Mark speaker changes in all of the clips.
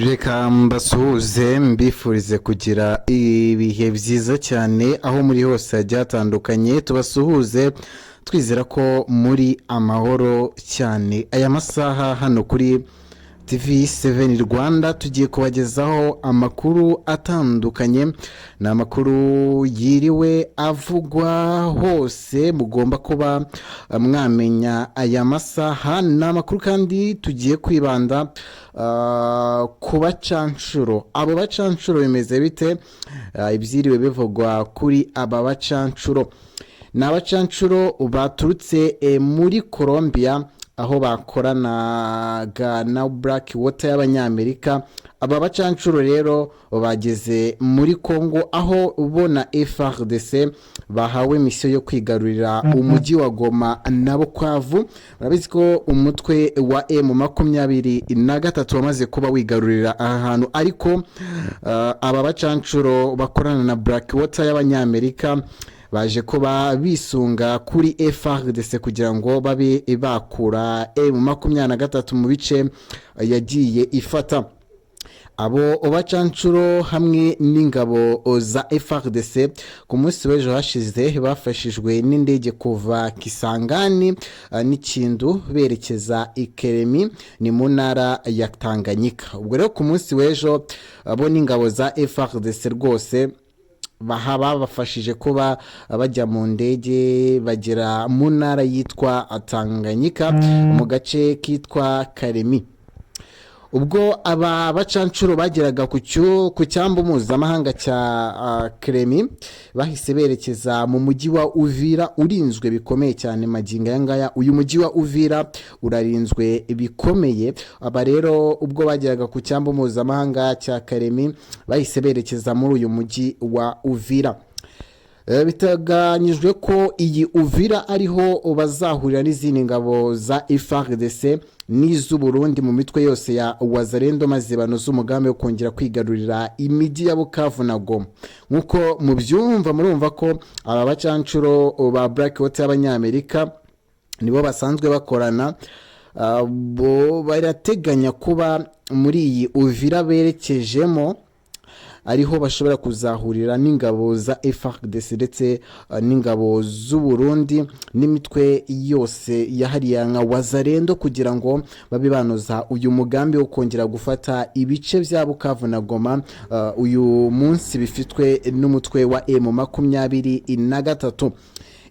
Speaker 1: Reka mbasuhuze, mbifurize kugira ibihe byiza cyane aho muri hose hagiye hatandukanye. Tubasuhuze twizera ko muri amahoro cyane. Aya masaha hano kuri TV 7 Rwanda tugiye kubagezaho amakuru atandukanye. Ni amakuru yiriwe avugwa hose, mugomba kuba mwamenya aya masaha. Ni amakuru kandi tugiye kwibanda ku bacanshuro. Abo bacanshuro bimeze bite? Ibyiriwe bivugwa kuri aba bacanshuro, ni abacanshuro baturutse muri Colombia, aho bakoranaga na Black Water y'Abanyamerika. Aba bacanshuro rero bageze muri Congo, aho bo na FARDC bahawe misiyo yo kwigarurira umujyi wa Goma na Bukavu. Murabizi ko umutwe wa M23 wamaze kuba wigarurira aha hantu, ariko aba bacanshuro bakorana na Black Water y'Abanyamerika baje kuba bisunga kuri FARDC kugira ngo babe bakura M23 mu bice yagiye ifata. Abo bacanshuro hamwe n'ingabo za FARDC ku munsi w'ejo hashize bafashijwe n'indege kuva Kisangani n'ikindu berekeza i Kalemie, ni mu ntara ya Tanganyika. Ubwo rero ku munsi w'ejo bo n'ingabo za FARDC rwose baha babafashije kuba bajya mu ndege, bagera mu ntara yitwa Tanganyika, mu gace kitwa Kalemie. Ubwo aba bacanshuro bageraga ku cyambu mpuzamahanga cya Kalemie, bahise berekeza mu mujyi wa Uvira urinzwe bikomeye cyane. Magingo aya ngaya uyu mujyi wa Uvira urarinzwe bikomeye. Aba rero ubwo bageraga ku cyambu mpuzamahanga cya Kalemie, bahise berekeza muri uyu mujyi wa Uvira. Biteganyijwe ko iyi Uvira ariho bazahurira n'izindi ngabo za FARDC n'iz'Uburundi mu mitwe yose ya Wazalendo, maze banoze umugambi wo kongera kwigarurira imijyi ya Bukavu na Goma. Nk'uko mubyumva, murumva ko aba bacanshuro ba Black Water y'Abanyamerika nibo basanzwe bakorana. Bo barateganya kuba muri iyi Uvira berekejemo ariho bashobora kuzahurira n'ingabo za FARDC ndetse n'ingabo z'u Burundi n'imitwe yose yahariye nka Wazalendo, kugira ngo babe banoza uyu mugambi wo kongera gufata ibice bya Bukavu na Goma uyu munsi bifitwe n'umutwe wa M23.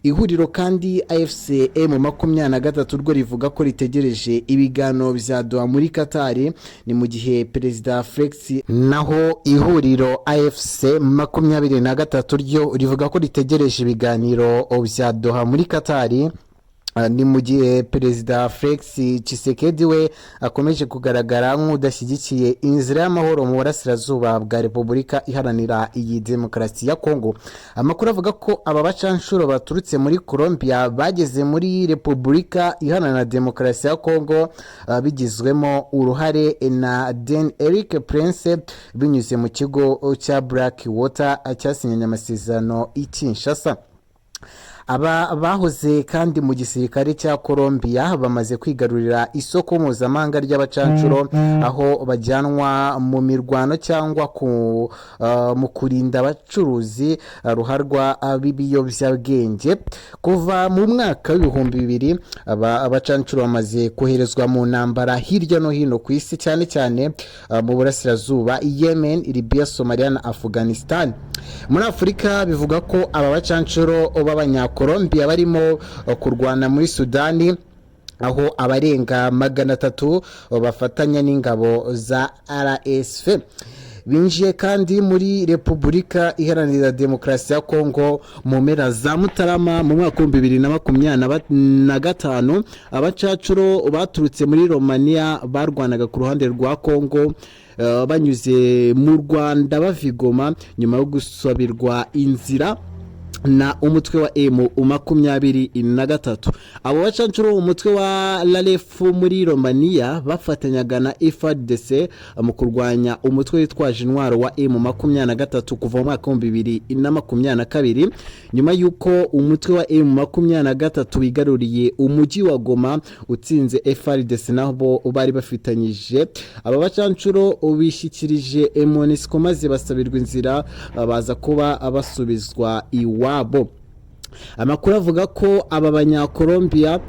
Speaker 1: Ihuriro kandi AFC M23 rwo rivuga ko ritegereje ibiganiro bya Doha muri Katari, ni mu gihe Perezida Felix. Naho ihuriro AFC 23 ryo rivuga ko ritegereje ibiganiro bya Doha muri Katari, ni mu gihe Perezida Felix Tshisekedi we akomeje kugaragara nk'udashyigikiye inzira y'amahoro mu burasirazuba bwa Repubulika Iharanira iyi Demokarasi ya Kongo. Amakuru avuga ko aba bacanshuro baturutse muri Colombia bageze muri Repubulika Iharanira Demokarasi ya Kongo bigizwemo uruhare na Den Eric Prince, binyuze mu kigo cya Black Water cyasinyanye amasezerano i Kinshasa. Aba bahoze kandi mu gisirikare cya Colombia bamaze kwigarurira isoko mpuzamahanga ry'abacanshuro, aho bajyanwa mu mirwano cyangwa mu kurinda abacuruzi ruharwa b'ibiyobyabwenge. Kuva mu mwaka w'2000, aba abacanshuro bamaze koherezwa mu ntambara hirya no hino ku isi, cyane cyane mu burasirazuba, Yemen, Libya, Somalia na Afghanistan. Muri Afurika bivuga ko aba bacanshuro b'Abanyakolombiya barimo kurwana muri Sudani, aho abarenga 300 bafatanya n'ingabo za RSF. Binjiye kandi muri Repubulika Iharanira Demokarasi ya Kongo mu mpera za Mutarama mu mwaka w'2025. Abacacuro baturutse muri Romania barwanaga ku ruhande rwa Kongo banyuze mu Rwanda bava i Goma nyuma yo gusabirwa inzira. Na umutwe wa M23. Abo bacancuro, umutwe wa RALF muri Romania, bafatanyaga na FARDC mu kurwanya umutwe witwaje intwaro wa M23 kuva mu mwaka wa 2022, nyuma y'uko umutwe wa M23 wigaruriye umujyi wa Goma utsinze FARDC nabo bari bafatanyije. Aba bacancuro bishyikirije MONUSCO maze basabirwa inzira, baza kuba basubizwa iwabo. Amakuru avuga ko aba Banyakolombiya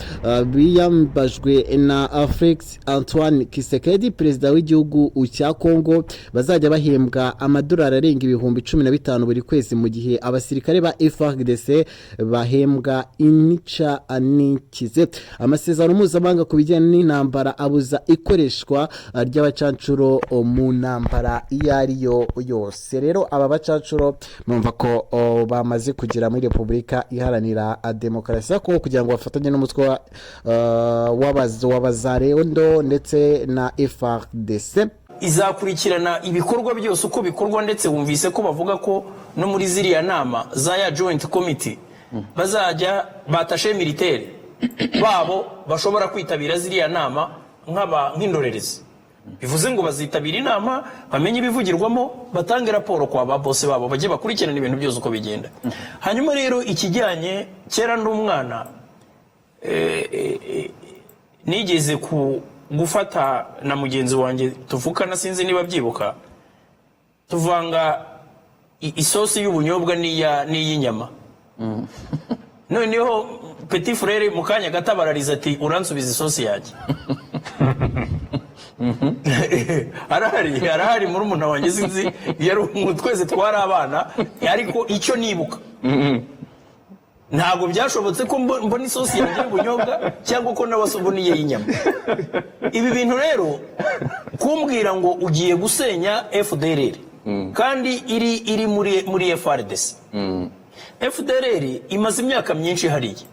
Speaker 1: biyambajwe na Felix Antoine Tshisekedi, perezida w'igihugu cya Congo, bazajya bahembwa amadolari arenga 15,000 buri kwezi, mu gihe abasirikare ba FARDC bahembwa inica nikize. Amasezerano mpuzamahanga ku bijyanye n'intambara abuza ikoreshwa ry'abacancuro mu ntambara iyo ari yo yose. Rero aba bacancuro murumva ko bamaze kugera muri Repubulika Iharanira Demokarasi ya Kongo kugira ngo bafatanye n'umutwe wa Wazalendo ndetse na FARDC.
Speaker 2: Izakurikirana ibikorwa byose uko bikorwa, ndetse wumvise ko bavuga ko no muri ziriya nama za ya joint committee bazajya ba attachés militaires babo bashobora kwitabira ziriya nama nk'indorerezi. Bivuze ngo bazitabira inama, bamenye ibivugirwamo, batange raporo kwa ba boss babo, bajye bakurikirana ibintu byose uko bigenda. Hanyuma rero ikijyanye, kera ndi umwana, nigeze ku gufata na mugenzi wanjye tuvukana, sinzi niba byibuka, tuvanga isosi y'ubunyobwa n'iy'inyama. Noneho petit frère mu kanya gato abarariza ati: "Uransubiza isosi yanjye." Arahari, arahari, murumuna wanjye, sinzi yari twese twari abana, ariko icyo nibuka, ntabwo byashobotse ko mbona isosi yanjye y'ubunyobwa cyangwa ko nawe mbona iye y'inyama. Ibi bintu rero kumbwira ngo ugiye gusenya FDLR kandi iri muri FARDC, FDLR imaze imyaka myinshi hariya.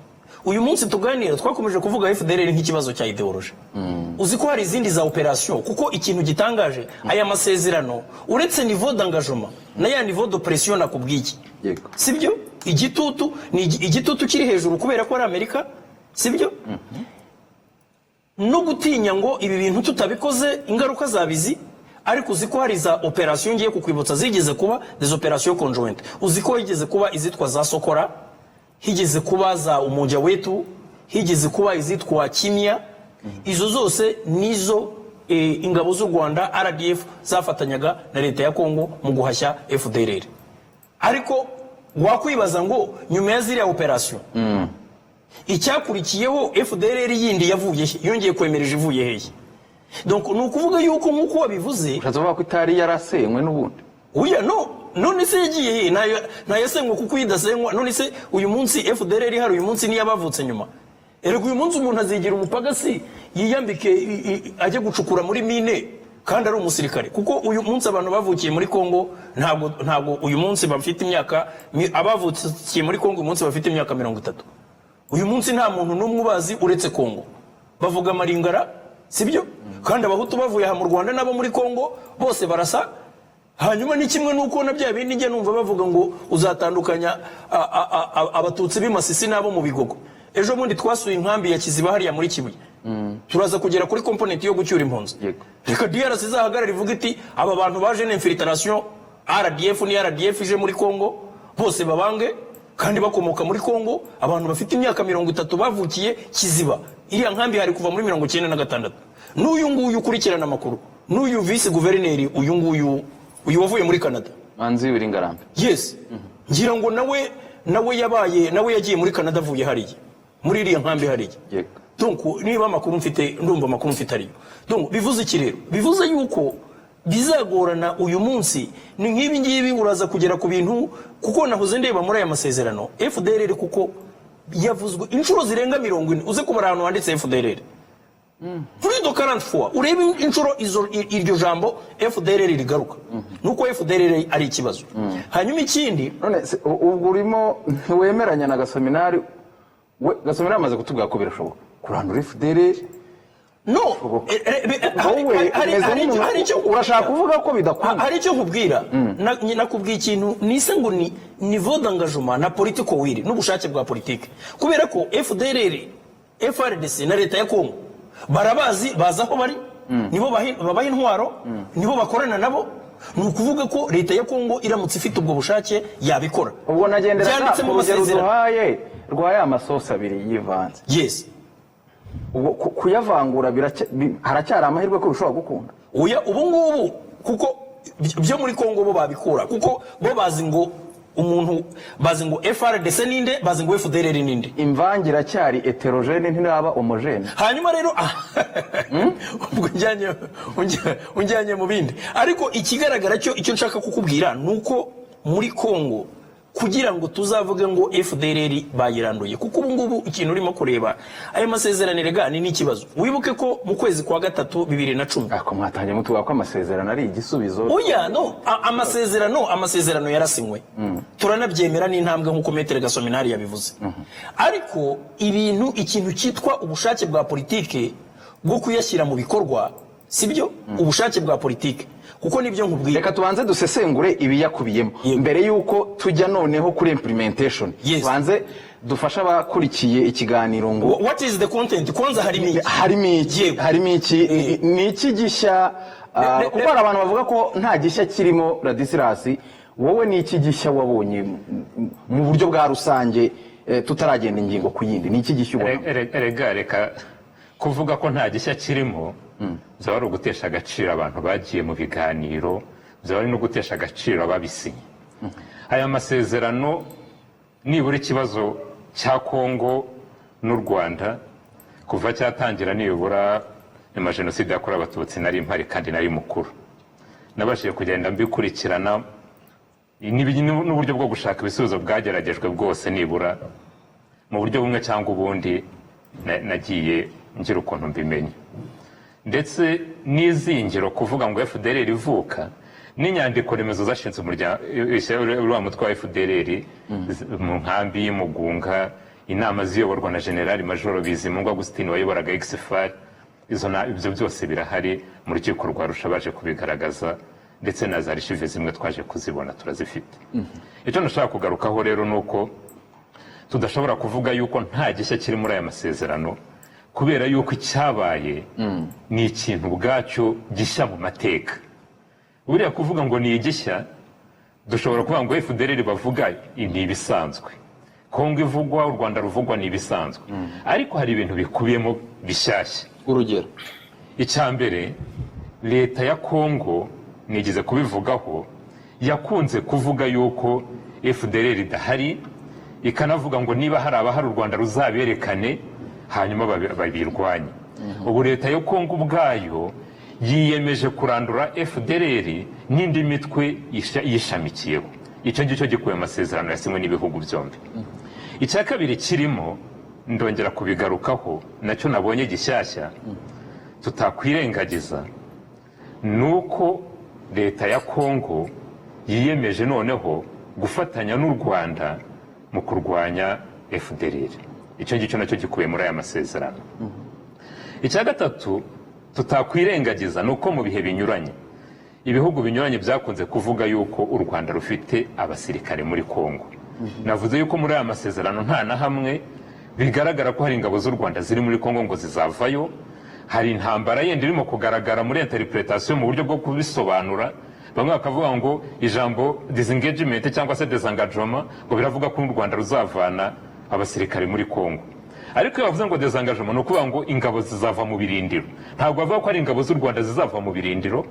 Speaker 2: Uyu munsi tuganira, twakomeje kuvuga FDLR nk'ikibazo cya idéologie. Uzi ko hari izindi za opération? Kuko ikintu gitangaje, aya masezerano, uretse niveau d'engagement na ya niveau de pression nakubwiye, sibyo, igitutu ni igitutu kiri hejuru kubera ko ari Amerika, sibyo, no gutinya ngo ibi bintu tutabikoze ingaruka zabizi. Ariko uzi ko hari za opération, ngiye kukwibutsa, zigeze kuba des opérations conjointes? Uzi ko higeze kuba izitwa za Sokora, higeze kuba za Umoja Wetu, higeze kuba izitwa Kimya? Izo zose nizo ingabo z'u Rwanda, RDF, zafatanyaga na leta ya Kongo mu guhashya FDLR. Ariko wakwibaza ngo nyuma ya ziriya opération icyakurikiyeho, FDLR yindi yavuye he? Yongeye kwemereje ivuye hehe? Donc ni ukuvuga yuko nk'uko wabivuze,
Speaker 3: Ushatse kuvuga ko itari yarasenywe n'ubundi?
Speaker 2: Oya, no, none se yagiye he? Ntayasenywe kuko iyo idasenywa, none se uyu munsi FDLR ihari uyu munsi niyo abavutse nyuma? Erega uyu munsi umuntu azigira umupagasi, yiyambike, ajye gucukura muri mine kandi ari umusirikare, kuko uyu munsi abantu bavukiye muri Kongo ntabwo uyu munsi bafite imyaka abavukiye muri Kongo uyu munsi bafite imyaka 30. Uyu munsi nta muntu n'umwe ubazi uretse Kongo. Bavuga amaringara, sibyo? Kandi Abahutu bavuye aha mu Rwanda n'abo muri Kongo bose barasa. Hanyuma ni kimwe n'uko na bya bindi njya numva bavuga ngo uzatandukanya Abatutsi b'i Masisi n'abo mu Bigogo. Ejo bundi twasuye inkambi ya Kiziba hariya muri Kibuye. Turaza kugera kuri component yo gucyura impunzi. Reka DRC izahagarara ivuga iti: "Aba bantu baje ni infiltration, RDF ni RDF ije muri Congo, bose babange kandi bakomoka muri Congo." Abantu bafite imyaka 30 bavukiye Kiziba, iriya nkambi hari kuva muri 96. N'uyu nguyu ukurikirana amakuru, n'uyu vice guverineri, uyu nguyu, uyu wavuye muri Canada,
Speaker 3: Manzi Ngarambe.
Speaker 2: Yes, ngira ngo nawe yabaye, nawe yagiye muri Canada avuye hariya muri iriya nkambi hariya. Donc niba amakuru mfite, ndumva amakuru mfite ariyo. Donc bivuze iki rero? Bivuze yuko bizagorana. Uyu munsi ni nk'ibi ngibi, uraza kugera ku bintu, kuko nahoze ndeba muri aya masezerano FDLR, kuko yavuzwe inshuro zirenga 40. Uze kubara ahantu handitse FDLR plus de 40 fois, urebe inshuro iryo jambo FDLR rigaruka, nuko FDLR ari ikibazo. Hanyuma ikindi,
Speaker 3: None se, ubwo urimo ntiwemeranya na Gasominari? We Gasominari amaze kutubwira ko birashoboka kurandura FDLR.
Speaker 2: No,
Speaker 3: Wowe umeze nk'umuntu
Speaker 2: hari icyo
Speaker 3: urashaka kuvuga ko bidakunda.
Speaker 2: Hari icyo nkubwira. Nakubwiye ikintu nise ngo ni niveau d'engagement na political will, n'ubushake bwa politike, kubera ko FDLR, FARDC na leta ya Congo barabazi, bazi aho bari, nibo babaha intwaro, nibo bakorana nabo. Ni ukuvuga ko leta ya Congo iramutse ifite ubwo bushake yabikora.
Speaker 3: Ubwo nagenderaga
Speaker 2: Byanditse
Speaker 3: ku
Speaker 2: mu
Speaker 3: rugero
Speaker 2: masezerano.
Speaker 3: duhaye rwa ya masosi abiri yivanze.
Speaker 2: Yes.
Speaker 3: Ubwo kuyavangura haracyari amahirwe ko bishobora gukunda?
Speaker 2: Oya, ubu ngubu kuko byo muri Congo bo babikura, kuko bo bazi ngo umuntu, bazi ngo FARDC ninde, bazi ngo FDLR ninde.
Speaker 3: Imvange iracyari hétérogène, ntiraba homogène.
Speaker 2: Hanyuma rero ubwo unjyanye mu bindi, ariko ikigaragara cyo, icyo nshaka kukubwira ni uko muri Congo, kugira ngo tuzavuge ngo FDLR bayiranduye, kuko ubu ngubu ikintu urimo kureba, ayo masezerano erega ni n'ikibazo. Wibuke ko mu kwezi kwa gatatu 2010
Speaker 3: Ako mwatangiye mutuvuga ko amasezerano ari igisubizo.
Speaker 2: Oya, no, amasezerano yarasinywe, turanabyemera n'intambwe nk'uko Maître Gasominari yabivuze, ariko ibintu, ikintu cyitwa ubushake bwa politike bwo kuyashyira mu bikorwa, sibyo? Ubushake bwa politike, kuko nibyo nkubwira.
Speaker 3: Reka tubanze dusesengure ibiyakubiyemo
Speaker 2: Yego.
Speaker 3: mbere y'uko tujya noneho kuri implementation. Tubanze dufashe abakurikiye ikiganiro ngo
Speaker 2: What is the content? Kwanza harimo iki?
Speaker 3: Harimo iki?
Speaker 2: Yego.
Speaker 3: Harimo iki? Ni iki gishya? Kuko hari abantu bavuga ko nta gishya kirimo. Ladislas, wowe ni iki gishya wabonye mu buryo bwa rusange, tutaragenda ingingo ku yindi? Ni iki gishya ubona?
Speaker 4: Erega reka kuvuga ko nta gishya kirimo byaba ari ugutesha agaciro abantu bagiye mu biganiro, byaba ari no gutesha agaciro ababisinye aya masezerano. Nibura ikibazo cya Kongo n'u Rwanda kuva cyatangira, nibura nyuma jenoside yakorewe Abatutsi, nari mpari kandi nari mukuru, nabashije kugenda mbikurikirana n'uburyo bwo gushaka ibisubizo bwageragejwe bwose. Nibura mu buryo bumwe cyangwa ubundi nagiye ngira ukuntu mbimenya, ndetse n'izingiro kuvuga ngo FDLR ivuka n'inyandiko remezo zashinze umuryango uriya mutwe wa FDLR mu nkambi y'Imugunga, inama ziyoborwa na General Major Bizimungu Augustin wayoboraga Ex-FAR, izo ibyo byose birahari mu rukiko rwa Arusha, baje kubigaragaza, ndetse na za archives zimwe twaje kuzibona, turazifite. Icyo nashaka kugarukaho rero ni uko tudashobora kuvuga yuko nta gishya kiri muri aya masezerano, kubera yuko icyabaye ni ikintu ubwacyo gishya mu mateka. Buriya kuvuga ngo ni igishya, dushobora kuvuga ngo FDLR bavuga ni ibisanzwe, Kongo ivugwa, u Rwanda ruvugwa ni ibisanzwe, ariko hari ibintu bikubiyemo bishyashya.
Speaker 3: Urugero?
Speaker 4: Icya mbere, leta ya Kongo, nigeze kubivugaho, yakunze kuvuga yuko FDLR idahari, ikanavuga ngo niba hari abahari u Rwanda ruzaberekane hanyuma babirwanye. Ubu leta ya Kongo ubwayo yiyemeje kurandura FDLR n'indi mitwe yishamikiyeho. Icyo ngicyo gikuye amasezerano yasinywe n'ibihugu byombi. Icya kabiri kirimo, ndongera kubigarukaho, nacyo nabonye gishyashya tutakwirengagiza, ni uko leta ya Kongo yiyemeje noneho gufatanya n'u Rwanda mu kurwanya FDLR. Icyo ngicyo nacyo gikubiye muri aya masezerano. Icya gatatu tutakwirengagiza ni uko mu bihe binyuranye ibihugu binyuranye byakunze kuvuga yuko u Rwanda rufite abasirikare muri Kongo. Navuze yuko muri aya masezerano nta na hamwe bigaragara ko hari ingabo z'u Rwanda ziri muri Kongo ngo zizavayo. Hari intambara yenda irimo kugaragara muri interpretation, mu buryo bwo kubisobanura. Bamwe bakavuga ngo ijambo disengagement cyangwa se désengagement ngo biravuga ko u Rwanda ruzavana abasirikare muri Kongo. Ariko iyo bavuze ngo désengagement, ni ukuvuga ngo ingabo zizava mu birindiro, ntabwo bavuga ko ari ingabo z'u Rwanda zizava mu birindiro.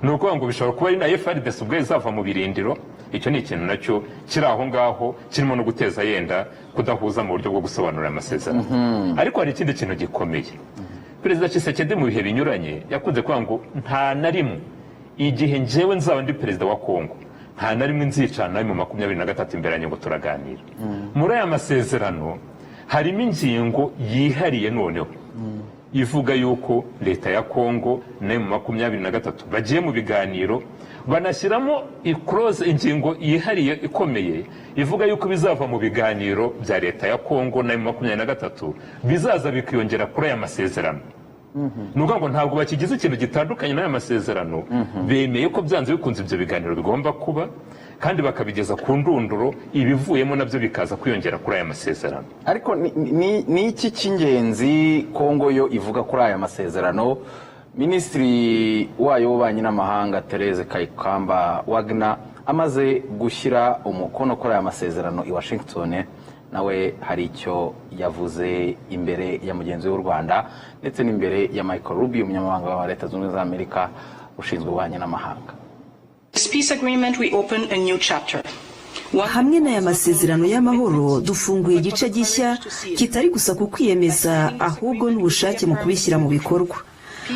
Speaker 4: Ni ukuvuga ngo bishobora kuba ari na FARDC ubwayo izava mu birindiro. Icyo ni ikintu nacyo kiri aho ngaho kirimo no guteza yenda kudahuza mu buryo bwo gusobanura amasezerano. Ariko hari ikindi kintu gikomeye. Perezida Tshisekedi mu bihe binyuranye yakunze kuvuga ngo nta na rimwe igihe njyewe nzaba ndi perezida wa Kongo, nta na rimwe nzicana mu 23 imbere yanjye ngo turaganira. Muri aya masezerano harimo ingingo yihariye noneho ivuga yuko leta ya Kongo nayo mu 23 bagiye mu biganiro, banashyiramo i clause, ingingo yihariye ikomeye ivuga yuko bizava mu biganiro bya leta ya Kongo nayo mu 23 bizaza bikiyongera kuri aya masezerano. Ni ukuvuga ngo ntabwo bakigize ikintu gitandukanye n'aya masezerano. Bemeye ko byanze bikunze ibyo biganiro bigomba kuba, kandi bakabigeza ku ndunduro, ibivuyemo nabyo bikaza kwiyongera kuri aya masezerano.
Speaker 3: Ariko ni iki cy'ingenzi Kongo yo ivuga kuri aya masezerano? Minisitiri wayo w'ububanyi n'amahanga, Therese Kayikwamba Wagner, amaze gushyira umukono kuri aya masezerano i Washington, nawe hari icyo yavuze imbere ya mugenzi we w'u Rwanda, ndetse n'imbere ya Michael Rubio, umunyamabanga wa Leta Zunze Ubumwe za Amerika ushinzwe ububanyi n'amahanga.
Speaker 5: This peace agreement, we open a new chapter.
Speaker 6: Hamwe n'aya masezerano y'amahoro, dufunguye igice gishya kitari gusa ku kwiyemeza, ahubwo n'ubushake mu kubishyira mu bikorwa.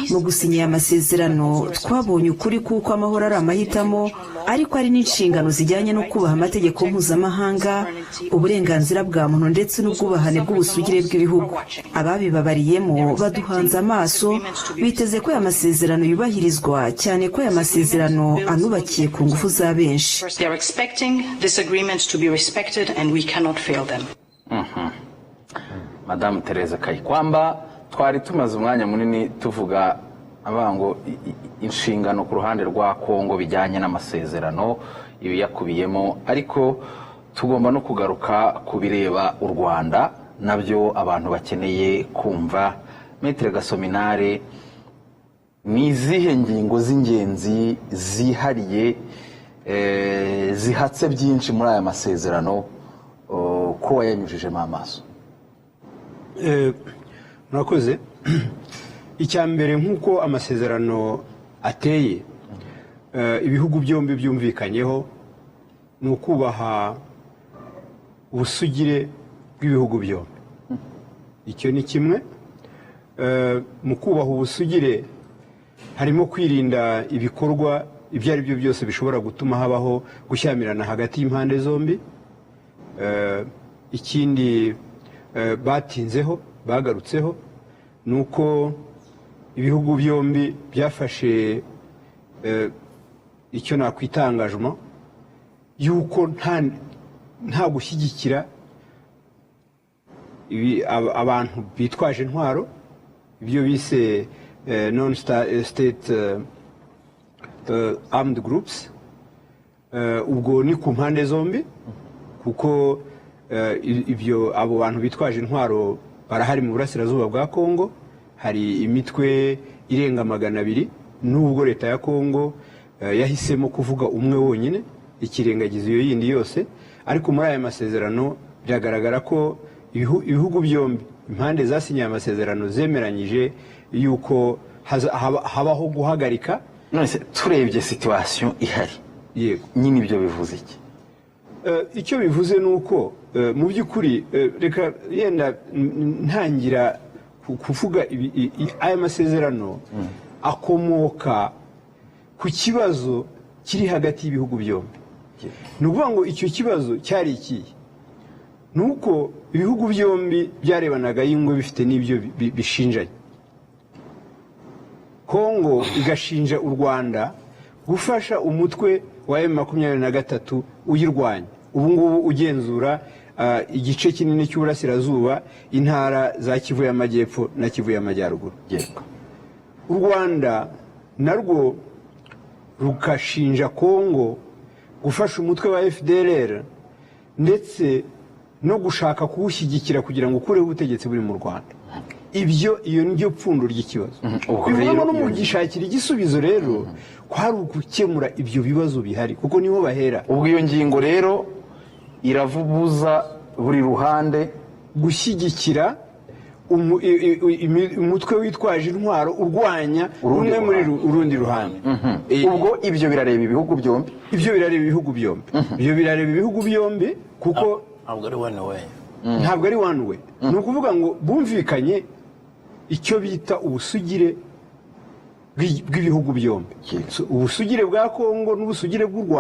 Speaker 6: Mu gusinya aya masezerano, twabonye ukuri kuko amahoro ari amahitamo, ariko ari n'inshingano zijyanye no kubaha amategeko mpuzamahanga, uburenganzira bwa muntu ndetse n'ubwubahane bw'ubusugire bw'ibihugu. Ababibabariyemo baduhanze amaso, biteze ko aya masezerano yubahirizwa, cyane ko aya masezerano anubakiye ku ngufu za benshi.
Speaker 5: They are expecting this agreement to be respected, and we cannot fail them.
Speaker 3: Madamu Therese Kayikwamba, twari tumaze umwanya munini tuvuga avuga ngo inshingano ku ruhande rwa Kongo bijyanye n'amasezerano, ibiyakubiyemo, ariko tugomba no kugaruka ku bireba u Rwanda, nabyo abantu bakeneye kumva. Maître Gasominari, ni izihe ngingo z'ingenzi zihariye zihatse byinshi muri aya masezerano, ko wayanyujijemo amaso?
Speaker 7: Murakoze. Icya mbere, nk'uko amasezerano ateye, ibihugu byombi byumvikanyeho ni ukubaha ubusugire bw'ibihugu byombi. Icyo ni kimwe. Mu kubaha ubusugire harimo kwirinda ibikorwa ibyo ari byo byose bishobora gutuma habaho gushyamirana hagati y'impande zombi. Ikindi batinzeho, bagarutseho, ni uko ibihugu byombi byafashe icyo nakwita engagement y'uko nta gushyigikira abantu bitwaje intwaro, ibyo bise non state armed groups. Ubwo ni ku mpande zombi, kuko ibyo abo bantu bitwaje intwaro barahari mu burasirazuba bwa Kongo. Hari imitwe irenga 200, nubwo leta ya Kongo yahisemo kuvuga umwe wonyine, ikirengagiza iyo yindi yose. Ariko muri aya masezerano biragaragara ko ibihugu byombi, impande zasinye aya masezerano, zemeranyije yuko habaho guhagarika.
Speaker 3: None se turebye situation ihari,
Speaker 7: Yego.
Speaker 3: nyine ibyo bivuze iki?
Speaker 7: Icyo bivuze ni uko mu by'ukuri, reka yenda ntangira kuvuga aya masezerano akomoka ku kibazo kiri hagati y'ibihugu byombi. Ni ukuvuga ngo icyo kibazo cyari ikihe? Ni uko ibihugu byombi byarebanaga y'ingwe, bifite n'ibyo bishinjanye. Kongo igashinja u Rwanda gufasha umutwe wa M23 uyirwanya, ubu ngubu ugenzura igice kinini cy'uburasirazuba, intara za Kivu y'Amajyepfo na Kivu y'Amajyaruguru. U Rwanda narwo rugashinja Kongo gufasha umutwe wa FDLR, ndetse no gushaka kuwushyigikira kugira ngo ukureho ubutegetsi buri mu Rwanda. Ibyo, iyo ni ryo pfundo ry'ikibazo.
Speaker 3: Ubwo
Speaker 7: Bivuga ngo
Speaker 3: rero
Speaker 7: no mu
Speaker 3: iyo-
Speaker 7: gishakira igisubizo rero kwari ugukemura ibyo bibazo bihari, kuko niho bahera.
Speaker 3: Ubwo iyo ngingo rero iravubuza buri ruhande
Speaker 7: gushyigikira umutwe witwaje intwaro urwanya
Speaker 3: Urundi
Speaker 7: rumwe muri
Speaker 3: ruhande.
Speaker 7: urundi ruhande.
Speaker 3: Ubwo ibyo birareba ibihugu byombi.
Speaker 7: Ibyo birareba ibihugu byombi, ibyo birareba ibihugu byombi kuko
Speaker 2: Ntabwo ari one way.
Speaker 7: Ntabwo ari one way. Ni ukuvuga ngo bumvikanye icyo bita ubusugire bw'ibihugu byombi. So, ubusugire bwa Kongo n'ubusugire bw'u Rwanda.